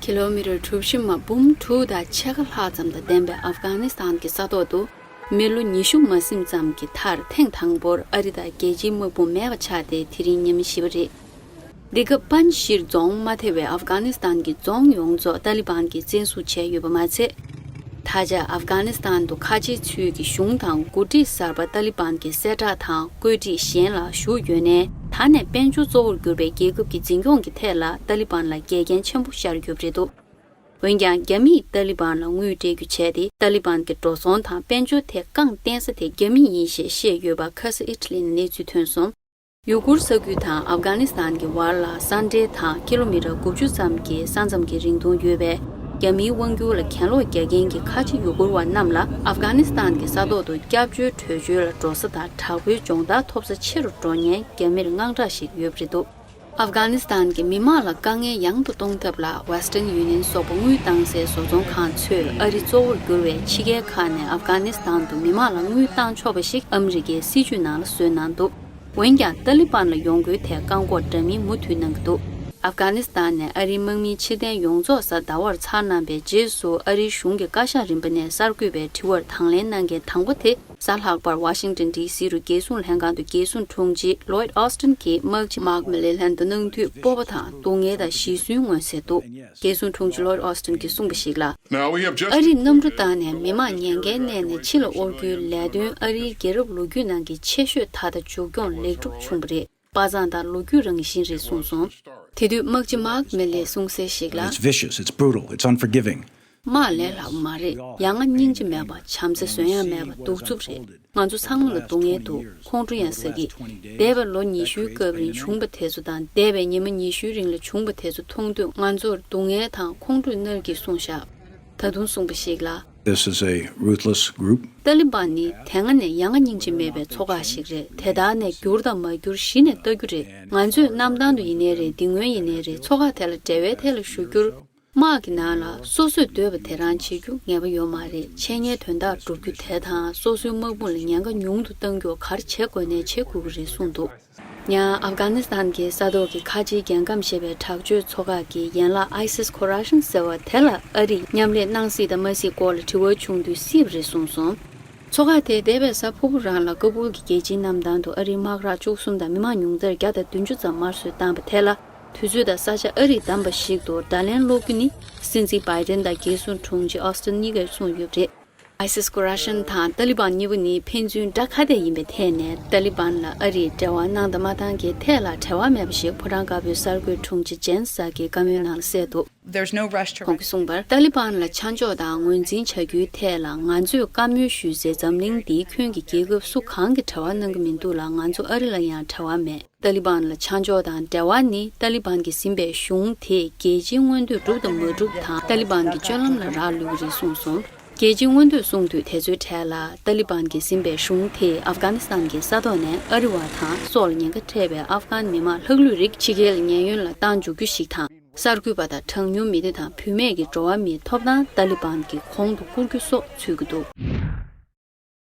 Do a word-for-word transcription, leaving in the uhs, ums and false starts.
ཀི་ལོ་མི་ཊར་གྲུ་བཞི་མ་འབུམ་དྲུག་དང་ཕྱེད་ཀ་ལྷག་ཙམ་དང་ལྡན་པའི་ཨབ་གྷ་ནི་སི་ཐན་གྱི་ས་ཐོག་ཏུ། མི་ལོ་ཉི་ཤུ་མ་ཟིན་ཙམ་གྱི་མཐར་ཐེངས་དང་པོར་ཨ་རི་དང་རྒྱལ་སྤྱིའི་དམག་དཔུང་མེད་པ་ཆགས་ཏེ་དེ་རིང་ཉི་མ་བཞི་པ་རེད། འདི་སྐབས་པན་ཇ་ཤིར་རྫོང་མ་ཐེ་བའི་ཨབ་གྷ་ནི་སི་ཐན་གྱི་རྫོང་ཡོངས་རྫོགས་ཏཱ་ལི་བན་གྱིས་བཙན་བཟུང་བྱས་ཡོད་པ་མ་ཚད། ད་ཆ་ཨབ་གྷ་ནི་སི་ཐན་དུ་ཁ་ཆེའི་ཚུལ་གྱི་གཞུང་དང་འགོ་ཁྲིད་གསར་པ་ཏཱ་ལི་བན་གྱི་གསལ་བསྒྲགས་དང་བཀོད་སྒྲིག་གཞན་ལ་ཞུགས་ཡོད་ནའི། ད་ནས་དཔལ་འབྱོར་གཙོ་བོར་གྱུར་པའི་རྒྱལ་ཁབ་ཀྱི་འཛིན་སྐྱོང་གི་ཐད་ལ་ཏཱ་ལི་བན་ལ་འགལ་རྐྱེན་ཆེན་པོ་ཤར་ཡོད་པ་རེད་འདུག་འོན་ཀྱང་རྒྱ་མིས་ཏཱ་ལི་བན་ལ་དངུལ་སྤྲད་རྒྱུ་བྱས་ཏེ། ཏཱ་ལི་བན་གྱི་འགྲོ་སོང་དང་དཔལ་འབྱོར་ཐད་རྐང་བརྟེན་ས་དེ་རྒྱ་མི་ཡིན་ཞེས་བཤད་ཡོད་པ་ཁ་ས་ཨི་ཊ་ལི་ནས་གནས་ཚུལ་ཐོན་སོང་། ཡུ་གུར་ས་ཁུལ་དང་ཨབ་གྷ་ནི་སི་ཐན་གྱི་བར་ལ་ས་འབྲེལ་དང་ཀི་ལོ་མི་ཊར་དགུ་བཅུ་ཙམ་གྱི་ས་མཚམས་ཀྱི་རིང་ཐུང་ཡོད་པས། རྒྱ་མིའི་དབང་སྒྱུར་ལ་གྱེན་ལོག་རྒྱག་མཁན་གྱི་ཁ་ཆེ་ཡུ་གུར་བ་རྣམས་ལ་ཨབ་གྷ་ནི་སི་ཐན་གྱི་ས་ཐོག་ཏུ་སྐྱབས་བཅོལ་བྲོས་བྱོལ་ལ་འགྲོ་ས་དང་དྲག་པོའི་སྦྱོང་བརྡར་ཐོབ་ས་ཆེ་རུ་འགྲོ་ཉེན་རྒྱ་མིར་དངངས་སྐྲག་ཞིག་ཡོད་པ་རེད་འདུག་ཨབ་གྷ་ནི་སི་ཐན་གྱི་མི་དམངས་ལ་དཀའ་ངལ་ཡང་དུ་གཏོང་ཐབས་ལ་Western Union སོགས་པ་དངུལ་བཏང་སའི་བཟོ་ཚོང་ཁང་ཚོས་ཨ་རི་གཙོ་བོར་གྱུར་བའི་ཕྱི་རྒྱལ་ཁག་ནས་ཨབ་གྷ་ནི་སི་ཐན་དུ་མི་དམངས་ལ་དངུལ་བཏང་ཆོག་པ་ཞིག་ཨ་མི་རི་ཀའི་སྲིད་ཇུས་ནང་ལ་བཟོས་གནང་འདུག་འོན་ཀྱང་ཏཱ་ལི་བན་ལ་ཡོང་སྒོའི་ཐད་བཀག་འགོག་འདྲ་མིན་མུ་མཐུད་གནང་གི་འདུག་ཨབ་གྷ་ནི་སི་ཐན་ནས་ཨ་རིའི་དམག་མིའི་ཕྱིར་འཐེན་ཡོངས་རྫོགས་གཟའ་ཟླ་བར་ཚར་གནང་པའི་རྗེས་སུ། ཨ་རིའི་གཞུང་གི་བཀའ་ཤག་རིམ་པ་ནས་གསར་འགོད་པའི་དྲི་བར་དང་ལེན་གནང་མཁན་དང་པོ་དེ། གཟའ་ལྷག་པར་ཝ་ཤིང་ཏོན་ཌི་སི་རུ་རྒྱལ་སྲུང་ལྷན་ཁང་དུ་རྒྱལ་སྲུང་དྲུང་ཆེ་Lloyd Austin གྱིས་དམག་སྤྱི་Mark Milley ལྷན་དུ་གནང་དུས། སྤོབས་པ་དང་སྡུག་བསྔལ་དང་ཞི་བསུན་མངོན་གསལ་འདུག་རྒྱལ་སྲུང་དྲུང་ཆེ་Lloyd Austin གྱིས་གསུངས་པ་ཞིག་ལ། Now we have just ཨ་རིས་གནམ་གྲུ་བཏང་ནས་མི་དམངས་ཉེན་ཁའི་གནས་ནས་ཕྱི་ལ་དབོར་རྒྱུའི་ལས་དོན་ཨ་རིའི་རྒྱལ་རབས་ལོ་རྒྱུས་ནང་གི་ཆེ་ཤོས་ད་ལྟ་མཇུག་སྐྱོང་ལེགས་གྲུབ་བྱུང་བ་རེད། དཔའ་མཛངས་དང་ལོ་རྒྱུས་རང་བཞིན་རེད་གསུངས་སོང་། དེ་དུས་དམག་སྤྱི་Mark Milley གསུངས་གསལ་ཞིག་ལ། It's vicious, it's brutal, it's unforgiving. དམག་ལས་སླ་པོ་མ་རེད། ཡ་ང་སྙིང་རྗེ་མེད་པ། བྱམས་བརྩེ་བཟོད་ཡ་མེད་པ། གདུག་རྩུབ་རེད། ང་ཚོ་ཚང་མ་ལ་སྡུག་བསྔལ་འདུག་ཁོང་ཁྲོ་ཡང་ཟ་གི། འདས་པའི་ལོ་ཉི་ཤུའི་སྐབས་རིང་བྱུང་བ་དེ་ཚོ་དང་། འདས་པའི་ཉི་མ་ཉི་ཤུའི་རིང་ལ་བྱུང་བ་དེ་ཚོ་མཐོང་དུས། ང་ཚོར་སྡུག་བསྔལ་དང་ཁོང་ཁྲོས་མནར་གྱིས་གསུངས་བཞག་ད་དུང་གསུངས་པ་ཞིག་ལ། This is a ruthless group. ཏཱ་ལི་བན་ནི་དེ་སྔ་ནས་ཡ་ང་སྙིང་རྗེ་མེད་པའི་ཚོགས་ཁག་ཞིག་རེད། དེ་དག་ནས་བསྒྱུར་དང་མ་བསྒྱུར་གཞི་ནས་ལྟ་རྒྱུ་རེད། ང་ཚོས་གནམ་ཐང་དུ་ཡིན་ནའི་རེད། འདི་སྔོན་ཡིན་ནའི་རེད། ཚོགས་ཁག་དེ་ལ་འབྲེལ་བའི་ཐད་ལ་ཞུ་རྒྱུར། དམག་གི་ནང་ལ་སོ་སོས་འདོད་པ་དེ་རང་བྱེད་རྒྱུ་ངེས་པ་ཡོད་མ་རེད། འཆད་ཉན་དོན་དག་སྒྲུབ་རྒྱུ་དེ་དང་། སོ་སོའི་དམག་དཔུང་ལ་ཉེན་ཁ་ཉུང་དུ་གཏང་རྒྱུར་ག་རེ་བྱེད་དགོས་ནའི་བྱེད་དགོས་ཀྱི་རེད་གསུངས་འདུག་ཡང་ཨབ་གྷ་ནི་སི་ཐན་གྱི་ས་ཐོག་གི་ཁ་ཆེའི་རྒྱལ་ཁམས་ཞེས་པའི་དྲག་སྤྱོད་ཚོགས་ཁག་གི་ཡན་ལག་ISIS Khorasan ཟེར་བ་དེ་ལ་ཨ་རིས་མཉམ་ལས་གནང་སྲིད་དང་མ་སྲིད་སྐོར་ལ་དྲི་བ་བྱུང་དུས་སྲིད་པ་རེད་གསུངས་སོང་། ཚོགས་ཁག་དེས་འདས་པའི་གཟའ་ཕུར་བུ་རང་ལ་ཀ་བུལ་གྱི་རྒྱལ་སྤྱིའི་གནམ་ཐང་དུ་ཨ་རིའི་དམག་རགས་བཅུ་གསུམ་དང་མི་མང་ཉུང་མཐར་བརྒྱ་དང་བདུན་ཅུ་ཙམ་དམར་གསོད་བཏང་བ་དེ་ལ། དུས་ཚོད་དང་ས་ཆ་ཨ་རིས་བདམས་པ་ཞིག་ཏུ་བརྡ་ལན་སློག་རྒྱུ་ནི། སྲིད་འཛིན་བྷའི་ཌེན་དང་རྒྱལ་སྲུང་དྲུང་ཆེ་ཨོ་སི་ཏིན་གཉིས་ཀས་གསུངས་ཡོད་པ་རེད། ISIS Khorasan དང་ཏཱ་ལི་བན་གཉིས་པོ་ནི་ཕན་ཚུན་དགྲ་ཁ་གཏད་ཡིན་པའི་ཐད་ནས། ཏཱ་ལི་བན་ལ་ཨ་རིས་འབྲེལ་བ་གནང་དང་མ་གནང་གི་ཐད་ལ་འབྲེལ་བ་མེད་པ་ཞིག་ཕོ་བྲང་དཀར་པོའི་གསར་འགོད་དྲུང་ཆེ་ཇེན་སཱ་ཀིས་བཀའ་མོལ་ནང་གསལ་འདུག There's no rush to ཁོང་གིས་གསུངས་པར། ཏཱ་ལི་བན་ལ་ཆ་འཇོག་དང་ངོས་འཛིན་བྱ་རྒྱུའི་ཐད་ལ་ང་ཚོས་བཀའ་མོལ་ཞུས་ཚེ། འཛམ་གླིང་འདིའི་ཁྱོན་གྱི་རྒྱལ་ཁབ་སུ་གང་གིས་འབྲེལ་བ་གནང་གི་མི་འདུག་ལ། ང་ཚོ་ཨ་རི་ལ་ཡང་འབྲེལ་བ་མེད། ཏཱ་ལི་བན་ལ་ཆ་འཇོག་དང་འབྲེལ་བ་ནི། ཏཱ་ལི་བན་གྱིས་ཟིན་པའི་གཞུང་དེས་རྒྱལ་སྤྱིའི་མངོན་འདོད་འགྲུབ་དང་མ་འགྲུབ་དང་། ཏཱ་ལི་བན་གྱི་སྤྱོད་ལམ་ལ་རག་ལུས་ཀྱི་རེད་གསུངས་སོང་། རྒྱལ་སྤྱིའི་མངོན་འདོད་གསུངས་དུས། དེ་ཚོའི་གྲས་ལ་ཏཱ་ལི་བན་གྱིས་ཟིན་པའི་གཞུང་དེས་ཨབ་གྷ་ནི་སི་ཐན་གྱི་ས་ཐོག་ནས་ཨ་རི་བ་དང་། སྲོག་ལ་ཉེན་ཁ་འཕྲད་པའི་ཨབ་གྷན་མི་མང་ལྷག་ལུས་རིགས་ཕྱི་རྒྱལ་ལ་ཉེན་གཡོལ་ལ་བཏང་འཇུག་རྒྱུ་ཞིག་དང་། གསར་འགོད་པ་དང་གྲངས་ཉུང་མི་སྡེ་དང་བུད་མེད་ཀྱི་འགྲོ་བ་མིའི་ཐོབ་ཐང་ཏཱ་ལི་བན་གྱིས་གོང་དུ་བཀུར་རྒྱུ་སོགས་ཚུད་ཀྱི་འདུག